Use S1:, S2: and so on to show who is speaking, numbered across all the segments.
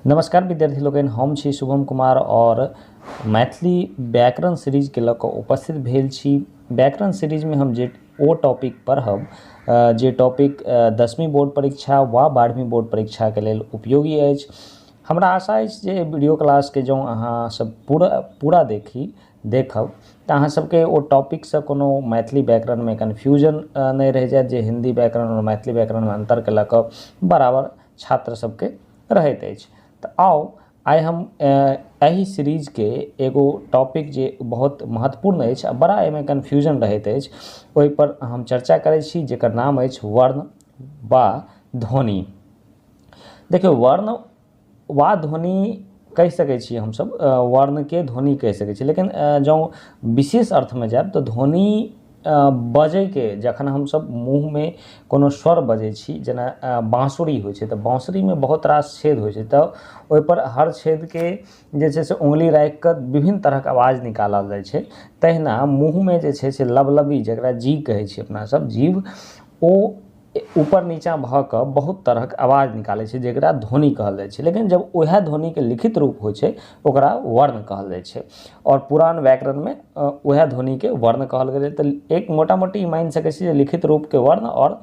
S1: नमस्कार विद्यार्थी लोकनि, हम छी शुभम कुमार और मैथिली व्याकरण सीरीजके लऽ कऽ उपस्थित भेल छी। व्याकरण सीरीजमे हम जे ओ टॉपिक पढ़ब जे टॉपिक 10वीं बोर्ड परीक्षा वा 12वीं बोर्ड परीक्षाके लेल उपयोगी अछि। हमरा आशा अछि जे वीडियो क्लासके जँ अहाँ सब पूरा पूरा देखब तऽ अहाँ सबके ओ टॉपिकसँ कोनो मैथिली व्याकरणमे कन्फ्यूजन नहि रहि जायत, जे हिन्दी व्याकरण आओर मैथिली व्याकरणमे अन्तरके लऽ कऽ बराबर छात्र सबके रहैत अछि। तऽ आउ आइ हम एहि सीरीजके एगो टॉपिक जे बहुत महत्वपूर्ण अछि आ बड़ा एहिमे कन्फ्यूजन रहैत अछि ओहिपर हम चर्चा करै छी, जकर नाम अछि वर्ण वा ध्वनि। देखियौ, वर्ण वा ध्वनि कहि सकै छियै हमसब, वर्णके ध्वनि कहि सकै छियै, लेकिन जँ विशेष अर्थमे जायब तऽ ध्वनि बजैके, जखन हमसब मुँहमे कोनो स्वर बजै छी, जेना बाँसुरी होइ छै तऽ बाँसुरीमे बहुत रास छेद होइ छै, तऽ ओहिपर हर छेदके जे छै से उंगली राखिकऽ विभिन्न तरहक आवाज निकालल जाइ छै। तहिना मुँहमे जे छै से लबलबी, जकरा जी कहै छी अपना सब, जीभ, ओ ऊपर नीचाँ भऽ कऽ बहुत तरहक आवाज निकालै छै, जकरा ध्वनि कहल जाइ छै। लेकिन जब वएह ध्वनिके लिखित रूप होइ छै ओकरा वर्ण कहल जाइ छै, आओर पुरान व्याकरणमे वएह ध्वनिके वर्ण कहल गेलै। तऽ एक मोटा मोटी मानि सकै छी जे लिखित रूपके वर्ण आओर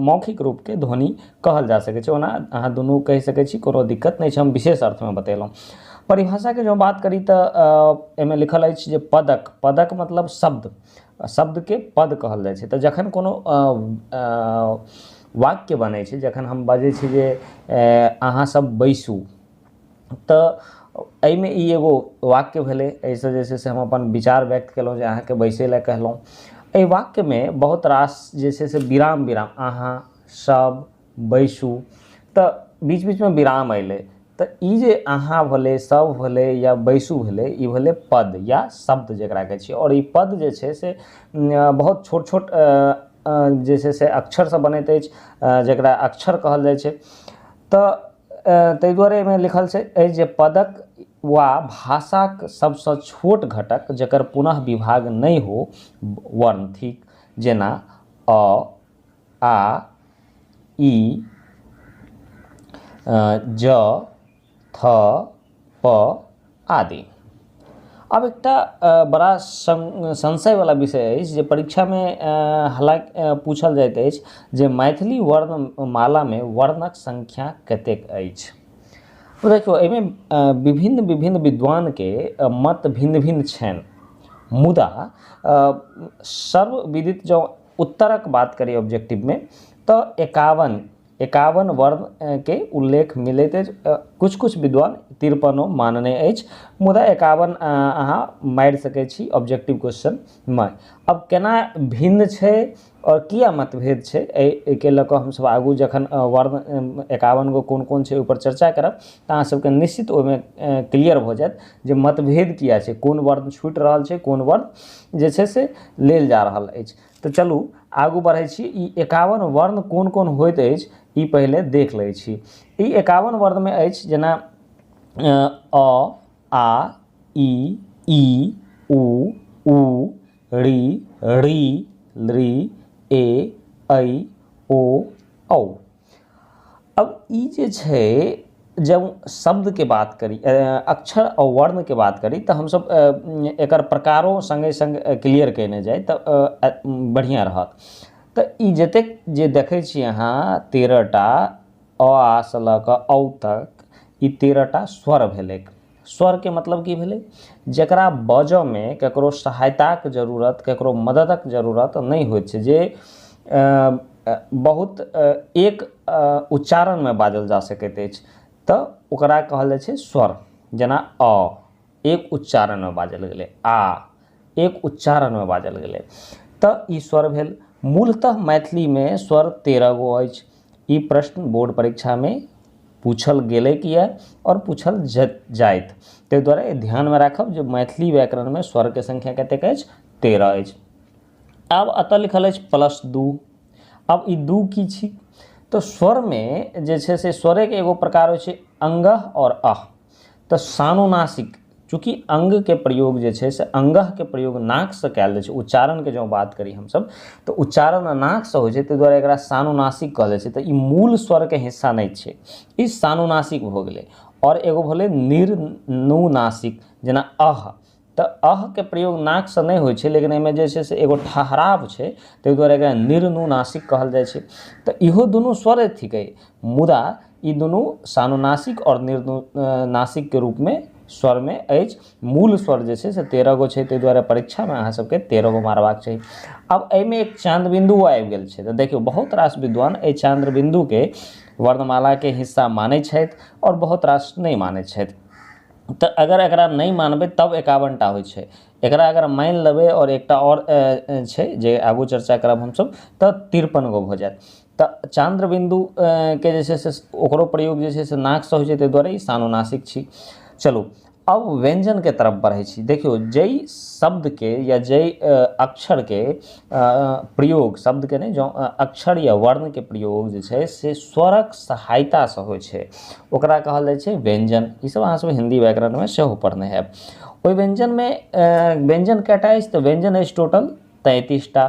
S1: मौखिक रूपके ध्वनि कहल जा सकै छै। ओना अहाँ दुनू कहि सकै छी, कोनो दिक्कत नहि छै, हम विशेष अर्थमे बतेलहुँ। परिभाषाके जँ बात करी तऽ एहिमे लिखल अछि जे पदक, पदक मतलब शब्द, शब्दके पद कहल जाइ छै। तऽ जखन कोनो वाक्य बनै छै, जखन हम बजै छी जे अहाँ सब बैसू, तऽ एहिमे ई एगो वाक्य भेलै। एहिसँ जे छै से हम अपन विचार व्यक्त केलहुँ जे अहाँके बैसै लए कहलहुँ। एहि वाक्यमे बहुत रास जे छै से विराम विराम, अहाँ सब बैसू, तऽ बीच बीचमे विराम अयलै। तऽ ई जे अहाँ भेलै, सब भेलै या बैसू भेलै, ई भेलै पद या शब्द जकरा कहै छियै। आओर ई पद जे छै से बहुत छोट छोट जे छै से अक्षरसँ बनैत अछि, जकरा अक्षर कहल जाइ छै। तऽ ताहि दुआरे एहिमे लिखल छै एहि जे पदक वा भाषाक सबसँ छोट घटक जकर पुनः विभाग नहि हो वर्ण थिक, जेना अ, आ, इ, ज, थ, प आदि। आब एकटा बड़ा संशयवला विषय अछि जे परीक्षामे हालाँकि पूछल जाइत अछि जे मैथिली वर्णमालामे वर्णक संख्या कतेक अछि। देखियौ, एहिमे विभिन्न विभिन्न विद्वानके मत भिन्न भिन्न छनि, मुदा सर्वविदित जँ उत्तरक बात करी ऑब्जेक्टिवमे तऽ 51 वर्णके उल्लेख मिलैत अछि। किछु किछु विद्वान 53 मानने अछि, मुदा 51 अहाँ मारि सकै छी ऑब्जेक्टिव क्वेश्चनमे। अब केना भिन्न छै आओर किया मतभेद छै, एहिके लऽ कऽ हमसब आगू जखन वर्ण 51 गो कोन कोन छै ओहिपर चर्चा करब तऽ अहाँ सबके निश्चित ओहिमे क्लियर भऽ जायत जे मतभेद किया छै, कोन वर्ण छूटि रहल छै, कोन वर्ण जे छै से लेल जा रहल अछि। तऽ चलू आगू बढ़ै छी। ई 51 वर्ण कोन कोन होइत अछि ई पहिले देख लै छी। ई 51 वर्णमे अछि जेना अ, आ, इ, ई, उ, ऊ, ऋ, ऋ, लृ, ए, ऐ, ओ, औ। अब ई जे छै जब शब्दके बात करी, अक्षर आओर वर्णके बात करी तऽ हमसब एकर प्रकारो सङ्गे सङ्ग क्लियर कयने जाइ तऽ बढ़िआँ रहत। तऽ ई जतेक जे देखै छी अहाँ 13टा अ आ सँ लऽ कऽ औ तक, ई 13टा स्वर भेलै। स्वरके मतलब की भेलै? जकरा बजऽमे ककरो सहायताके जरूरत, ककरो मददक जरूरत नहि होइत छै, जे बहुत एक उच्चारणमे बाजल जा सकैत अछि, तऽ ओकरा कहल जाइ छै स्वर। जेना अ एक उच्चारणमे बाजल गेलै, आ एक उच्चारणमे बाजल गेलै, तऽ ई स्वर भेल। मूलतः मैथिलीमे स्वर 13 गो अछि। ई प्रश्न बोर्ड परीक्षामे पूछल गेलै किया आओर पूछल जाइत, ताहि दुआरे ध्यानमे राखब जे मैथिली व्याकरणमे स्वरके संख्या कतेक अछि, 13 अछि। आब एतऽ लिखल अछि +2। आब ई 2 की छी? तऽ स्वरमे जे छै से स्वरेके एगो प्रकार होइ छै अंगह आओर अह। तऽ सानुनासिक, चूँकि अंगके प्रयोग जे छै से अंगहके प्रयोग नाकसँ कयल जाइ छै, उच्चारणके जँ बात करी हमसब तऽ उच्चारण नाकसँ होइ छै, ताहि दुआरे एकरा सानुनासिक कहल जाइ छै। तऽ ई मूल स्वरके हिस्सा नहि छै, ई सानुनासिक भऽ गेलै। आओर एगो भेलै निर्नुनासिक, जेना अह, तऽ अहके प्रयोग नाकसँ नहि होइ छै, लेकिन एहिमे जे छै से एगो ठहराव छै, ताहि दुआरे एकरा निर्नुनासिक कहल जाइ छै। तऽ इहो दुनू स्वरे थिकै, मुदा ई दुनू सानुनासिक आओर निर्नुनासिकके रूपमे स्वरमे अछि। मूल स्वर जे छै से 13 गो छै, ताहि दुआरे परीक्षामे अहाँ सबके 13 गो मारबाक चाही। आब एहिमे एक चांद्र बिंदु आबि गेल छै, तऽ देखियौ बहुत रास विद्वान एहि चांद्र बिंदुके वर्णमालाके हिस्सा मानै छथि आओर बहुत रास नहि मानै छथि। तऽ अगर एकरा नहि मानबै तब 51 टा होइ छै, एकरा अगर मानि लेबै आओर एकटा आओर छै जे आगू चर्चा करब हमसब, तऽ 53 गो भऽ जायत। तऽ चांद्र बिंदु के जे छै से ओकरो प्रयोग जे छै से नाकसँ होइ छै, ताहि दुआरे ई सानुनासिक छी। चलू अब व्यंजनके तरफ बढ़ै छी। देखियौ जाहि शब्दके या जाहि अक्षरके प्रयोग, शब्दके नहि, जँ अक्षर या वर्णके प्रयोग जे छै से स्वरक सहायतासँ होइ छै, ओकरा कहल जाइ छै व्यंजन। ईसब अहाँ सब हिन्दी व्याकरणमे सेहो पढ़ने हैब। ओहि व्यंजनमे व्यंजन कएटा अछि? तऽ व्यंजन अछि टोटल 33 टा।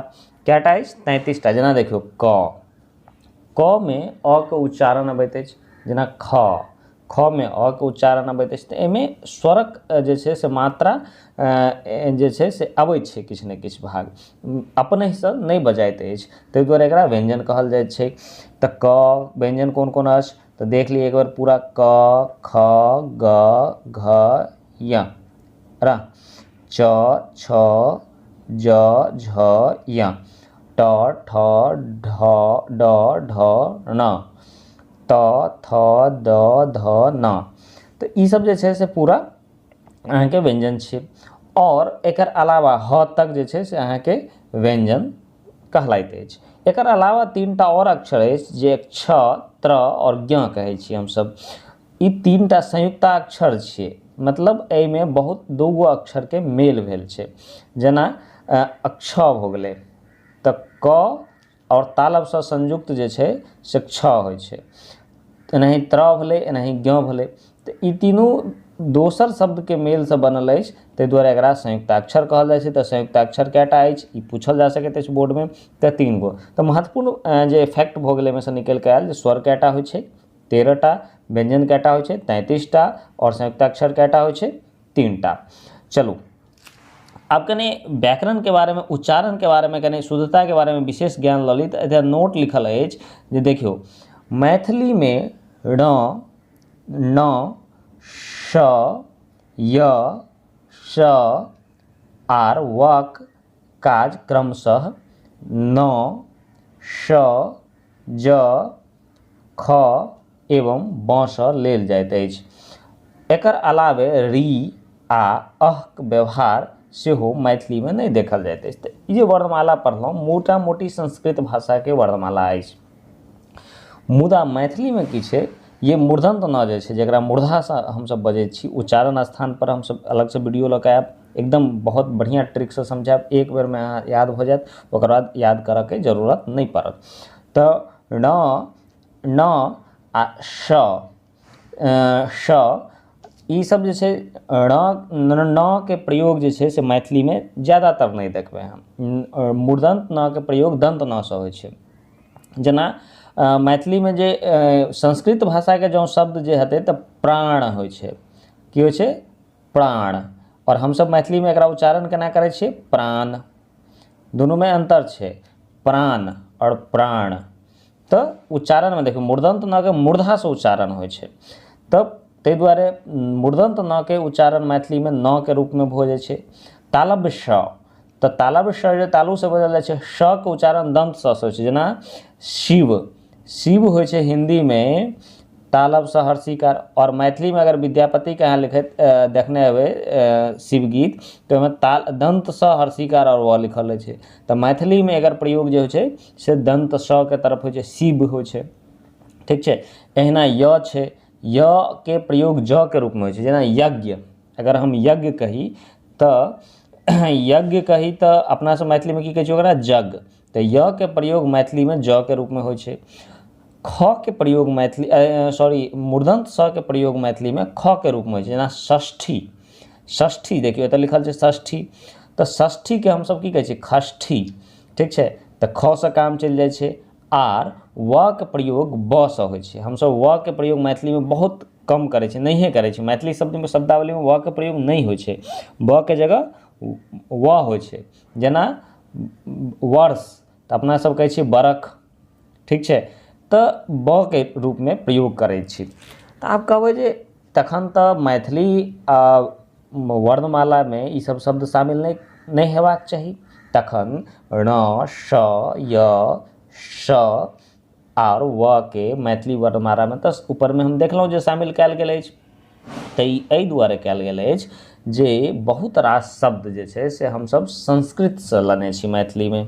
S1: कएटा अछि? 33 टा। जेना देखियौ क, क मे अ के उच्चारण अबैत अछि, जेना ख, ख मे अ के उच्चारण अबैत अछि। तऽ एहिमे स्वरक जे छै से मात्रा जे छै से अबैत छै, किछु ने किछु भाग अपनहिसँ नहि बजाइत अछि, ताहि दुआरे एकरा व्यंजन कहल जाइत छै। तऽ क व्यंजन कोन कोन अछि तऽ देख लिअ एक बेर पूरा। क, ख, ग, घ, य, र, च, छ, ज, झ, य, ट, ठ, ढ, ड, ढ, ण, त, थ, द, ध, न। तऽ ईसब जे छै से पूरा अहाँके व्यंजन छियै। आओर एकर अलावा ह तक जे छै से अहाँके व्यंजन कहलाइत अछि। एकर अलावा 3 टा आओर अक्षर अछि जे क्ष, त्र आओर ज्ञ कहै छियै हमसब। ई 3 टा संयुक्ताक्षर छियै, मतलब एहिमे बहुत 2 गो अक्षरके मेल भेल छै। जेना अक्ष भऽ गेलै तऽ क आओर तालबसँ संयुक्त जे छै से क्ष होइ छै, एनाही त्र भेलै, एनाही ज्ञ भेलै। तऽ ई तीनू दोसर शब्दके मेलसँ बनल अछि, ताहि दुआरे एकरा संयुक्ताक्षर कहल जाइ छै। तऽ संयुक्ताक्षर कएटा अछि ई पूछल जा सकैत अछि बोर्डमे, तऽ 3 गो। तऽ महत्वपूर्ण जे इफेक्ट भऽ गेलै एहिमेसँ निकलि कऽ आयल जे स्वर कएटा होइ छै 13 टा, व्यंजन कएटा होइ छै 33 टा, आओर संयुक्ताक्षर कएटा होइ छै 3 टा। चलू आब कनि व्याकरणके बारेमे, उच्चारणके बारेमे, कनि शुद्धताके बारेमे विशेष ज्ञान लऽ ली। तऽ एतऽ नोट लिखल अछि जे देखियौ मैथिलीमे ण, न, श, य, श आर वक काज क्रमशः न, श, ज, ख एवं ब सँ लेल जाइत अछि। एकर अलावे री आ अहक व्यवहार सेहो मैथिलीमे नहि देखल जाइत अछि। तऽ ई जे वर्णमाला पढ़लहुँ मोटा मोटी संस्कृत भाषाके वर्णमाला अछि, मुदा मैथिलीमे की छै ये मूर्धन्त न जे छै, जकरा मूर्धासँ हमसब बजै छी, उच्चारण स्थानपर हमसब अलगसँ वीडियो लऽ कऽ आयब, एकदम बहुत बढ़िआँ ट्रिकसँ समझायब, एक बेरमे अहाँ याद भऽ जायत, ओकर बाद याद करऽके जरूरत नहि पड़त। तऽ ण, न आ श, श ई सब जे छै ण, न के प्रयोग जे छै से मैथिलीमे ज्यादातर नहि देखबै अहाँ। मूर्धन्त न के प्रयोग दन्त न सँ होइ छै। जेना मैथिलीमे जे संस्कृत भाषाके जँ शब्द जे हेतै तऽ प्राण होइ छै। की होइ छै? प्राण। आओर हमसब मैथिलीमे एकरा उच्चारण केना करै छियै? प्राण। दुनूमे अन्तर छै, प्राण आओर प्राण। तऽ उच्चारणमे देखियौ मूर्धन्त न के मूर्धासँ उच्चारण होइ छै, तऽ ताहि दुआरे मूर्धन्त न के उच्चारण मैथिलीमे न के रूपमे भऽ जाइ छै। तालव्य श, तऽ तालव्य श जे तालुसँ बजल जाइ छै, श के उच्चारण दन्त स होइ छै। जेना शिव, शिव होइ छै हिन्दीमे तालब स हर्षिकार, आओर मैथिलीमे अगर विद्यापतिके अहाँ लिखैत देखने हेबै शिवगीत, तऽ ओहिमे ताल दन्त स हर्षिकार आओर व लिखल रहै छै। तऽ मैथिलीमे एकर प्रयोग जे होइ छै से दन्त स के तरफ होइ छै, शिव होइ छै। ठीक छै। एहिना य छै, य के प्रयोग ज के रूपमे होइ छै। जेना यज्ञ, अगर हम यज्ञ कही तऽ यज्ञ कही तऽ अपना सब मैथिलीमे की कहै छियै ओकरा? जग। तऽ य के प्रयोग मैथिलीमे ज के रूपमे होइ छै। ख के प्रयोग मैथिली सॉरी मूर्धन्त स के प्रयोग मैथिलीमे ख के रूपमे होइ छै। जेना षष्ठी, षष्ठी देखियौ एतऽ लिखल छै षष्ठी, तऽ षष्ठीके हमसब की कहै छियै? षष्ठी। ठीक छै, तऽ ख से काम चलि जाइ छै। आर व के प्रयोग ब से होइ छै। हमसब व के प्रयोग मैथिलीमे बहुत कम करै छी, नहिए करै छी। मैथिली शब्दमे, शब्दावलीमे व के प्रयोग नहि होइ छै, ब के जगह व होइ छै। जेना वर्ष, तऽ अपना सब कहै छियै बरख। ठीक छै, तऽ ब के रूपमे प्रयोग करै छी। तऽ आब कहबै जे तखन तऽ मैथिली वर्णमालामे ई सब शब्द शामिल नहि हेबाक चाही। तखन ण, श, य, श आर व के मैथिली वर्णमालामे तऽ ऊपरमे हम देखलहुँ जे शामिल कयल गेल अछि। तऽ ई एहि दुआरे कयल गेल अछि जे बहुत रास शब्द जे छै से हमसब संस्कृतसँ लेने छी मैथिलीमे,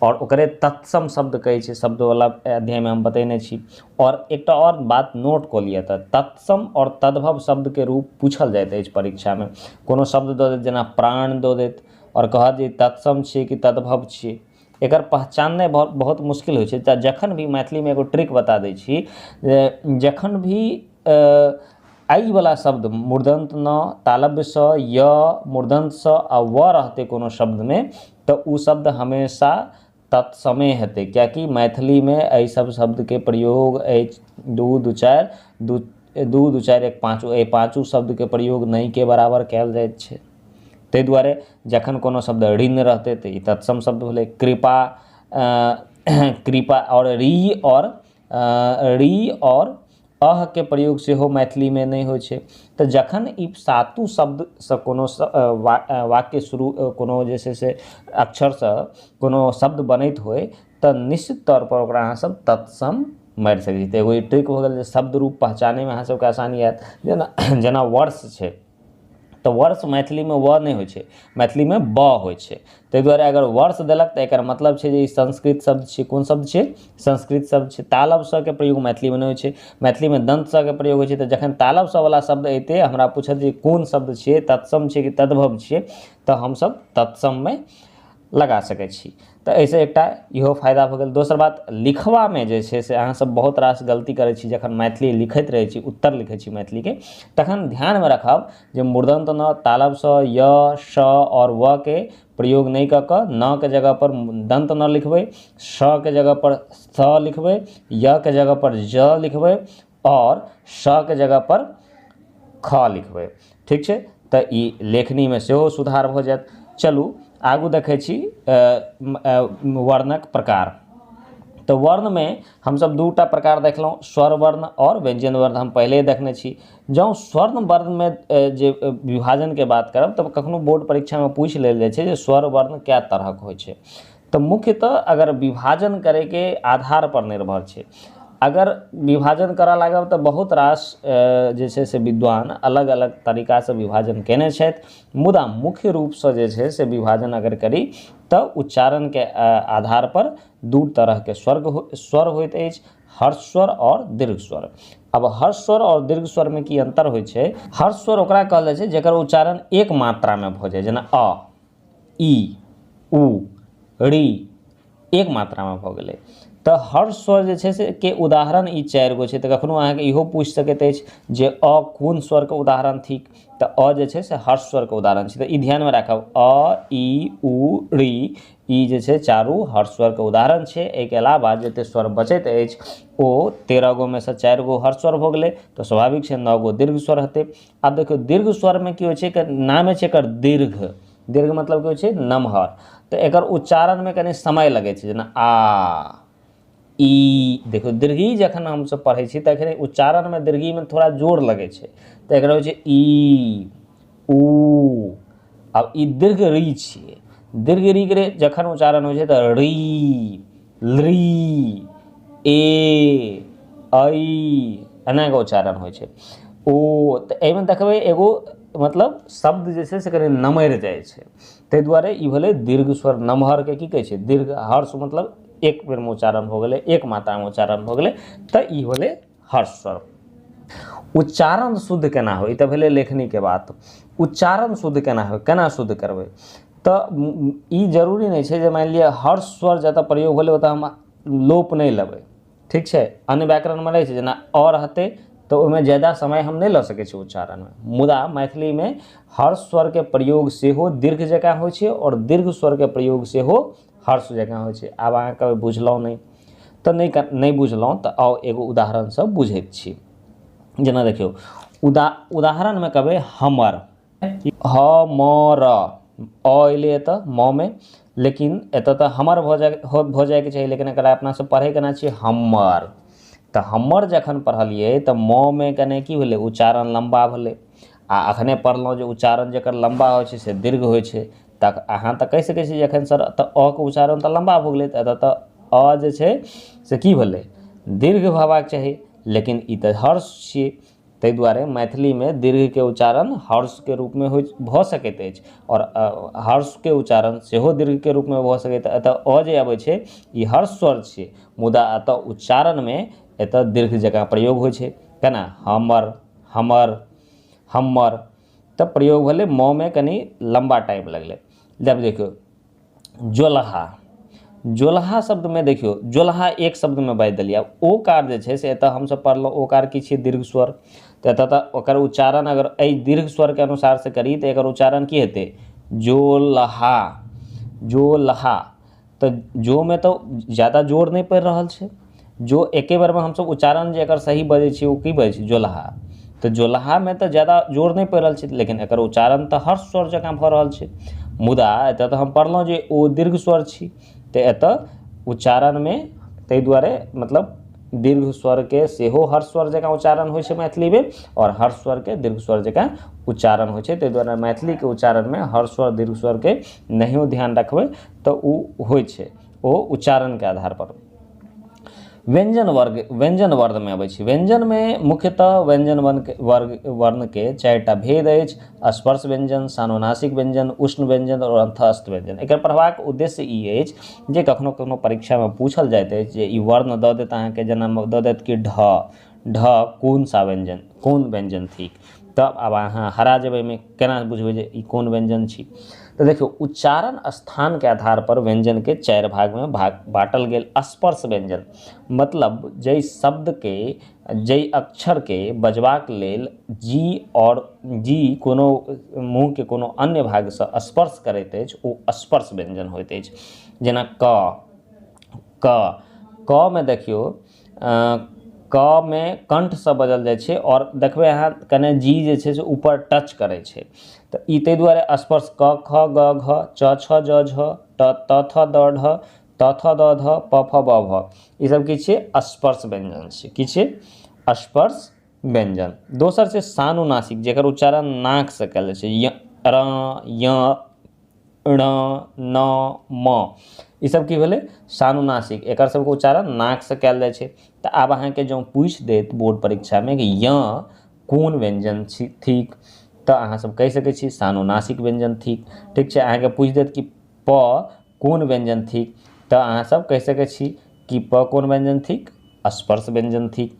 S1: आओर ओकरे तत्सम शब्द कहै छै, शब्दवला अध्यायमे हम बतेने छी। आओर एकटा आओर बात नोट कऽ लिअ, तऽ तत्सम आओर तद्भव शब्दके रूप पूछल जाइत अछि परीक्षामे। कोनो शब्द दऽ देत, जेना प्राण दऽ देत, आओर कहत जे तत्सम छियै कि तद्भव छियै। एकर पहचाननाइ बहुत मुश्किल होइ छै। तऽ जखन भी मैथिलीमे एगो ट्रिक बता दै छी, जखन भी एहि वला शब्द मूर्धन्त न, तालव्य स, य, मूर्धन्त स आ व रहतै कोनो शब्दमे, तऽ ओ शब्द हमेशा तत्समे हेतै। कियाकि मैथिलीमे एहि सब शब्दके प्रयोग अछि 2 2 4 2 2 2 4 1 5, एहि पाँचो शब्दके प्रयोग नहिके बराबर कयल जाइत छै। ताहि दुआरे जखन कोनो शब्द ऋण रहतै तऽ ई तत्सम शब्द भेलै। कृपा, कृपा आओर री, आओर री आओर अह के प्रयोग सेहो मैथिलीमे नहि होइ छै। तऽ जखन ई सातू शब्दसँ कोनो वाक्य शुरू, कोनो जे छै से अक्षरसँ कोनो शब्द बनैत होइ, तऽ निश्चित तौरपर ओकरा अहाँ सब तत्सम मारि सकै छी। तऽ एगो ई ट्रिक भऽ गेल जे शब्द रूप पहचानैमे अहाँ सबके आसानी हैत। जेना वर्ष छै, तऽ वर्ष मैथिलीमे व नहि होइ छै, मैथिलीमे ब होइ छै। ताहि दुआरे अगर वर्ष देलक तऽ एकर मतलब छै जे ई संस्कृत शब्द छियै। कोन शब्द छियै? संस्कृत शब्द छै। तालब स के प्रयोग मैथिलीमे नहि होइ छै, मैथिलीमे दंत स के प्रयोग होइ छै। तऽ जखन तालब स वला शब्द अयतै, हमरा पूछत जे कोन शब्द छियै, तत्सम छियै कि तद्भव छियै, तऽ हमसब तत्सममे लगा सकै छी। तऽ एहिसँ एकटा इहो फायदा भऽ गेल। दोसर बात, लिखबामे जे छै से अहाँसब बहुत रास गलती करै छी। जखन मैथिली लिखैत रहै छी, उत्तर लिखै छी मैथिलीके, तखन ध्यानमे रखब जे मूर्धन्त न, तालब स, य, श आओर व के प्रयोग नहि कऽ कऽ न के जगह पर दंत न लिखबै, श के जगह पर स लिखबै, य के जगह पर ज लिखबै आओर श के जगह पर ख लिखबै। ठीक छै, तऽ ई लेखनीमे सेहो सुधार भऽ जायत। चलू आगू देखै छी वर्णक प्रकार। तऽ वर्णमे हमसब दूटा प्रकार देखलहुँ, स्वर वर्ण आओर व्यंजन वर्ण, हम पहिले देखने छी। जँ स्वर्ण वर्णमे जे विभाजनके बात करब, तऽ कखनो बोर्ड परीक्षामे पूछि लेल जाइ छै जे स्वर वर्ण कए तरहक होइ छै। तऽ मुख्यतः अगर विभाजन करैके आधार पर निर्भर छै। अगर विभाजन करऽ लागब तऽ बहुत रास जे छै से विद्वान अलग अलग तरीकासँ विभाजन कयने छथि, मुदा मुख्य रूपसँ जे छै से विभाजन अगर करी तऽ उच्चारणके आधार पर दू तरहके स्वर होइत अछि, हर्ष स्वर आओर दीर्घ स्वर। अब हर्ष स्वर आओर दीर्घ स्वरमे की अन्तर होइ छै? हर्ष स्वर ओकरा कहल जाइ छै जकर उच्चारण एक मात्रामे भऽ जाइ, जेना अ, इ, उ, ऋ, एक मात्रामे भऽ गेलै। तऽ हर्ष स्वर जे छै से के उदाहरण ई 4 गो छै। तऽ कखनो अहाँके इहो पूछि सकैत अछि जे अ कोन स्वरके उदाहरण थिक, तऽ अ जे छै से हर्ष स्वरके उदाहरण छै। तऽ ई ध्यानमे राखब, अ, इ, उ, ऋ, ई जे छै चारू हर्ष स्वरके उदाहरण छै। एहिके अलावा जते स्वर बचैत अछि ओ 13 गोमे सँ 4 गो हर्ष स्वर भऽ गेलै, तऽ स्वाभाविक छै 9 गो दीर्घ स्वर हेतै। आब देखियौ दीर्घ स्वरमे की होइ छै, नामे छै एकर दीर्घ, दीर्घ मतलब की होइ छै नमहर, तऽ एकर उच्चारणमे कनि समय लगै छै, जेना आ, ई। देखियौ दीर्घी जखन हमसब पढ़ै छी तखन उच्चारणमे दीर्घीमे थोड़ा जोर लगै छै, तऽ एकर होइ छै ई, उ। आब ई दीर्घ ऋ छियै, दीर्घ ऋ के जखन उच्चारण होइ छै तऽ ऋ, ऋ, ए, ऐ, एना कऽ उच्चारण होइ छै। ओ तऽ एहिमे देखबै एगो मतलब शब्द जे छै से कनि नमरि जाइ छै, ताहि दुआरे ई भेलै दीर्घ स्वर। नमहरके की कहै छै दीर्घ। हर्ष मतलब एक बेरमे उच्चारण भऽ गेलै, एक मात्रामे उच्चारण भऽ गेलै, तऽ ई भेलै हर्ष स्वर। उच्चारण शुद्ध केना होइ, ई तऽ भेलै लेखनीके बात। उच्चारण शुद्ध केना होइ, केना शुद्ध करबै? तऽ ई जरूरी नहि छै जे मानि लिअ हर्ष स्वर जतऽ प्रयोग भेलै ओतऽ हम लोप नहि लेबै। ठीक छै, अन्य व्याकरणमे रहै छै, जेना अ रहतै तऽ तऽ ओहिमे ज्यादा समय हम नहि लऽ सकै छी उच्चारणमे। मुदा मैथिलीमे हर्ष स्वरके प्रयोग सेहो दीर्घ जकाँ होइ छै आओर दीर्घ स्वरके प्रयोग सेहो हर्ष जकाँ होइ छै। आब अहाँके बुझलहुँ नहि तऽ नहि बुझलहुँ तऽ आउ एगो उदाहरणसँ बुझैत छी। जेना देखियौ उदाहरणमे कहबै हमर, ह म र, अ एलै एतऽ म मे, लेकिन एतऽ तऽ हमर भऽ जाइके चाही, लेकिन एकरा अपना सब पढ़ै केना छियै हमर। तऽ हमर जखन पढ़लियै तऽ म मे कने की भेलै उच्चारण लम्बा भेलै, आ अखने पढ़लहुँ जे उच्चारण जकर लम्बा होइ छै से दीर्घ होइ छै। तऽ अहाँ तऽ कहि सकै छी जे एखन सर तऽ अ के उच्चारण तऽ लम्बा भऽ गेलै, तऽ एतऽ तऽ अ जे छै से की भेलै दीर्घ हेबाक चाही, लेकिन ई तऽ हर्ष छियै। ताहि दुआरे मैथिलीमे दीर्घके उच्चारण हर्षके रूपमे होइ भऽ सकैत अछि आओर हर्षके उच्चारण सेहो दीर्घके रूपमे भऽ सकैत। एतऽ अ जे अबै छै ई हर्ष स्वर छियै, मुदा एतऽ उच्चारणमे एतऽ दीर्घ जकाँ प्रयोग होइ छै। केना हमर, हमर, हमर, तऽ प्रयोग भेलै म मे कनि लम्बा टाइम लगलै। जब देखियौ जोलहा, जोलहा शब्दमे देखियौ जोलहा एक शब्दमे बाजि देलियै। आब ओ कार जे छै से एतऽ हमसब पढ़लहुँ ओ कार की छियै दीर्घ स्वर, तऽ एतऽ तऽ ओकर उच्चारण अगर एहि दीर्घ स्वरके अनुसार से करी तऽ एकर उच्चारण की हेतै जोलहा, जोलहा। तऽ जो मे तऽ ज्यादा जोर नहि पड़ि रहल छै, जो एके बेरमे हमसब उच्चारण जे एकर सही बजै छियै ओ की बजै छी जोलहा। तऽ जोलहामे तऽ ज्यादा जोर नहि पड़ि रहल छै, लेकिन एकर उच्चारण तऽ हर्ष स्वर जकाँ भऽ रहल छै। मुदा एतऽ तऽ हम पढ़लहुँ जे ओ दीर्घ स्वर छी, तऽ एतऽ उच्चारणमे ताहि दुआरे मतलब दीर्घ स्वरके सेहो हर्ष स्वर जकाँ उच्चारण होइ छै मैथिलीमे, आओर हर्ष स्वरके दीर्घ स्वर जकाँ उच्चारण होइ छै। ताहि दुआरे मैथिलीके उच्चारणमे हर्ष स्वर दीर्घ स्वरके नहियो ध्यान रखबै तऽ ओ होइ छै, ओ उच्चारणके आधार पर। व्यंजन वर्ग, व्यंजन वर्णमे अबै छै। व्यंजनमे मुख्यतः व्यंजन वर्णके चारिटा भेद अछि, स्पर्श व्यंजन, सानुनासिक व्यंजन, उष्ण व्यंजन आओर अंतःस्थ व्यंजन। एकर पढ़बाक उद्देश्य ई अछि जे कखनो कखनो परीक्षामे पूछल जाइत अछि जे ई वर्ण दऽ देत अहाँके, जेना दऽ देत कि ढ, ढ कोन सा व्यंजन, कोन व्यंजन थिक, तब आब अहाँ हरा जेबै एहिमे, केना बुझबै जे ई कोन व्यंजन छी। तऽ देखियौ उच्चारण स्थानके आधार पर व्यंजनके चारि भागमे बाँटल गेल। स्पर्श व्यंजन मतलब जाहि शब्दके जाहि अक्षरके बजबाक लेल जी और जी कोनो मुँहके कोनो अन्य भागसँ स्पर्श करैत अछि ओ स्पर्श व्यंजन होइत अछि। जेना क, क, क मे देखियौ क मे कंठसँ बजल जाइ छै आओर देखबै अहाँ कने जी जे छै से ऊपर टच करै छै, तऽ ई ताहि दुआरे स्पर्श क ख ग घ च छ ज झ ट त थ द ढ त थ द ध प फ ब भ, ई सब की छियै स्पर्श व्यंजन छियै। की छियै स्पर्श व्यंजन। दोसर छै सानुनासिक, जकर उच्चारण नाकसँ कयल जाइ छै, य र य ण न म, ई सब की भेलै सानुनासिक, एकर सबके उच्चारण नाकसँ कयल जाइ छै। तऽ आब अहाँके जँ पूछि देत बोर्ड परीक्षामे कि य कोन व्यंजन थिक, तऽ अहाँ सब कहि सकै छी सानुनासिक व्यंजन थिक। ठीक छै, अहाँके पूछि देत कि प कोन व्यंजन थिक, तऽ अहाँ सब कहि सकै छी कि प कोन व्यंजन थिक, स्पर्श व्यंजन थिक।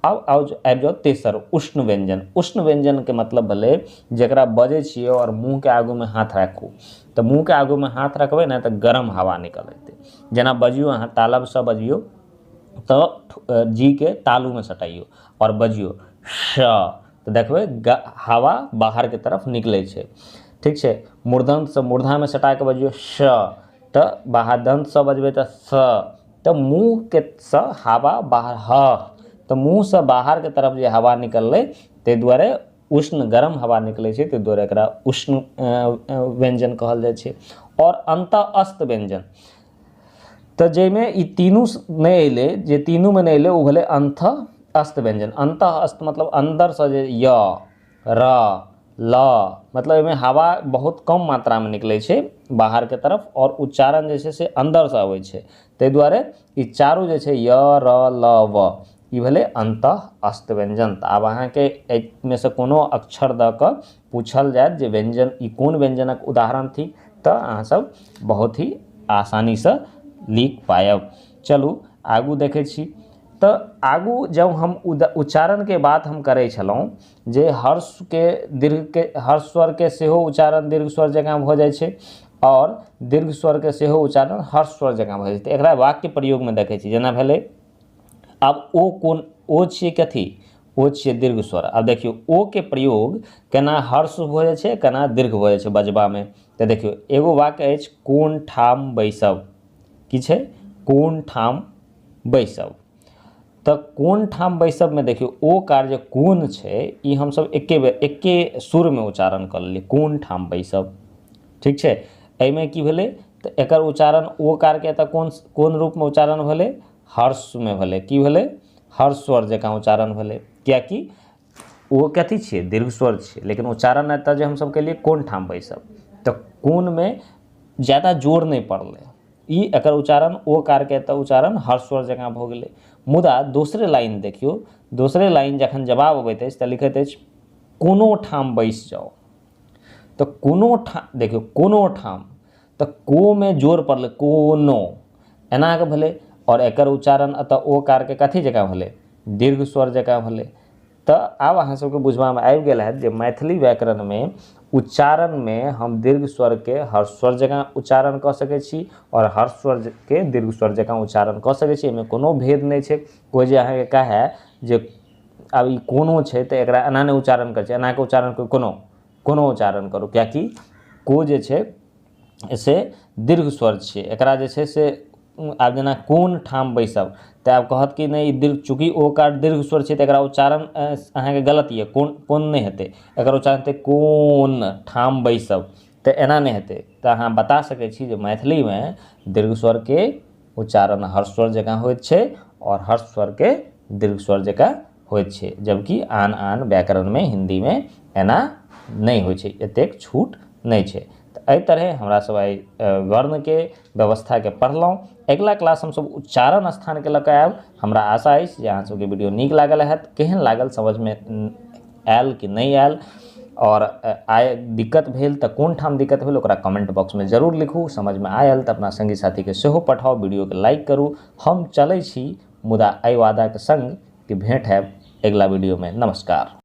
S1: आब आबि जाउ तेसर उष्ण व्यंजन। उष्ण व्यंजनके मतलब भेलै जकरा बजै छियै आओर मुँहके आगूमे हाथ राखू, तऽ मुँहके आगूमे हाथ रखबै ने तऽ गरम हवा निकलतै। जेना बजियौ अहाँ तालबसँ बजियौ तऽ जीके तालूमे सटाइयौ आओर बजियौ श, तऽ देखबै हवा बाहरके तरफ निकलै छै। ठीक छै, मूर्धन्यसँ मूर्धामे सटा कऽ बजियौ श, तऽ बाहर दन्तसँ बजबै तऽ स, तऽ मुँहके सँ हवा बाहर ह, तऽ मुँहसँ बाहरके तरफ जे हवा निकललै ताहि दुआरे उष्ण गरम हवा निकलै छै, ताहि दुआरे एकरा उष्ण व्यंजन कहल जाइ छै। आओर अंतःस्थ व्यंजन, तऽ जाहिमे ई तीनू नहि अयलै, जे तीनूमे नहि अयलै ओ भेलै अंतःस्थ व्यंजन। अंतःस्थ मतलब अन्दरसँ जे य र ल, मतलब एहिमे हवा बहुत कम मात्रामे निकलै छै बाहरके तरफ आओर उच्चारण जे छै से अन्दरसँ अबै छै, ताहि दुआरे ई चारू जे छै य र ल व, ई भेलै अंतःस्थ व्यंजन। तऽ आब अहाँके एहिमे से कोनो अक्षर दऽ कऽ पूछल जायत जे व्यंजन ई कोन व्यंजनक उदाहरण थिक, तऽ अहाँ सब बहुत ही आसानीसँ लिख पायब। चलू आगू देखै छी। तऽ आगू जब हम उच्चारणके बात हम करै छलहुँ जे हर्षके दीर्घके हर्ष स्वरके सेहो उच्चारण दीर्घ स्वर जकाँ भऽ जाइ छै आओर दीर्घ स्वरके सेहो उच्चारण हर्ष स्वर जकाँ भऽ जाइ छै। तऽ एकरा वाक्य प्रयोगमे देखै छी, जेना भेलै आब ओ कोन, ओ छियै कथी, ओ छियै दीर्घ स्वर। आब देखियौ ओ के प्रयोग केना ह्रस्व भऽ जाइ छै, केना दीर्घ भऽ जाइ छै बजबामे। तऽ देखियौ एगो वाक्य अछि कोन ठाम बैसब। की छै? कोन ठाम बैसब। तऽ कोन ठाम बैसबमे देखियौ ओ कार जे कोन छै ई हमसब एके बेर एके सुरमे उच्चारण कऽ लेलियै, कोन ठाम बैसब। ठीक छै, एहिमे की भेलै तऽ एकर उच्चारण ओ कारके एतऽ कोन कोन रूपमे उच्चारण भेलै? ह्रस्वमे भेलै। की भेलै? ह्रस्व स्वर जकाँ उच्चारण भेलै, किएकि ओ कथी छियै? दीर्घ स्वर छियै। लेकिन उच्चारण एतऽ जे हमसब केलियै कोन ठाम बैसब, तऽ कोनमे ज्यादा जोर नहि पड़लै, ई एकर उच्चारण ओ कारके एतऽ उच्चारण ह्रस्व स्वर जकाँ भऽ गेलै। मुदा दोसरे लाइन देखियौ, दोसरे लाइन जखन जवाब अबैत अछि तऽ लिखैत अछि कोनो ठाम बैस जाउ। तऽ कोनो ठाम देखियौ कोनो ठाम, तऽ कोमे जोर पड़लै, कोनो एना कऽ भेलै, आओर एकर उच्चारण एतऽ ओ कारके कथी जकाँ भेलै? दीर्घ स्वर जकाँ भेलै। तऽ आब अहाँ सबके बुझबामे आबि गेल हैत जे मैथिली व्याकरणमे उच्चारणमे हम दीर्घ स्वरके ह्रस्व स्वर जकाँ उच्चारण कऽ सकै छी आओर ह्रस्व स्वरके दीर्घ स्वर जकाँ उच्चारण कऽ सकै छी। एहिमे कोनो भेद नहि छै। कोइ जे अहाँके कहै जे आब ई कोनो छै तऽ एकरा एना नहि उच्चारण करै छै, एना कऽ उच्चारण करू, कोनो कोनो उच्चारण करू, किएकि को जे छै से दीर्घ स्वर छियै। एकरा जे छै से आब जेना कोन ठाम बैसब, तऽ आब कहत कि नहि ई दीर्घ, चूँकि ओ कार दीर्घ स्वर छै तऽ एकरा उच्चारण अहाँके गलत यऽ, कोन कोन नहि हेतै, एकर उच्चारण हेतै कोन ठाम बैसब, तऽ एना नहि हेतै। तऽ अहाँ बता सकै छी जे मैथिलीमे दीर्घ स्वरके उच्चारण ह्रस्व स्वर जकाँ होइत छै आओर ह्रस्व स्वरके दीर्घ स्वर जकाँ होइत छै, जबकि आन आन व्याकरणमे हिन्दीमे एना नहि होइ छै, एतेक छूट नहि छै। तऽ एहि तरहे हमरा सब आइ वर्णके व्यवस्थाके पढ़लहुँ। अगिला क्लास हमसब उच्चारण स्थानके लऽ कऽ आयब। हमरा आशा अछि जे अहाँ सबके वीडियो नीक लागल हैत। केहन लागल, समझमे आयल कि नहि आयल, आओर आइ दिक्कत भेल तऽ कोन ठाम दिक्कत भेल ओकरा कमेंट बॉक्समे जरूर लिखू। समझमे आयल तऽ अपना संगी साथीके सेहो पठाउ, वीडियोके लाइक करू। हम चलै छी, मुदा एहि वादाके संग कि भेंट हैब अगिला वीडियोमे। नमस्कार।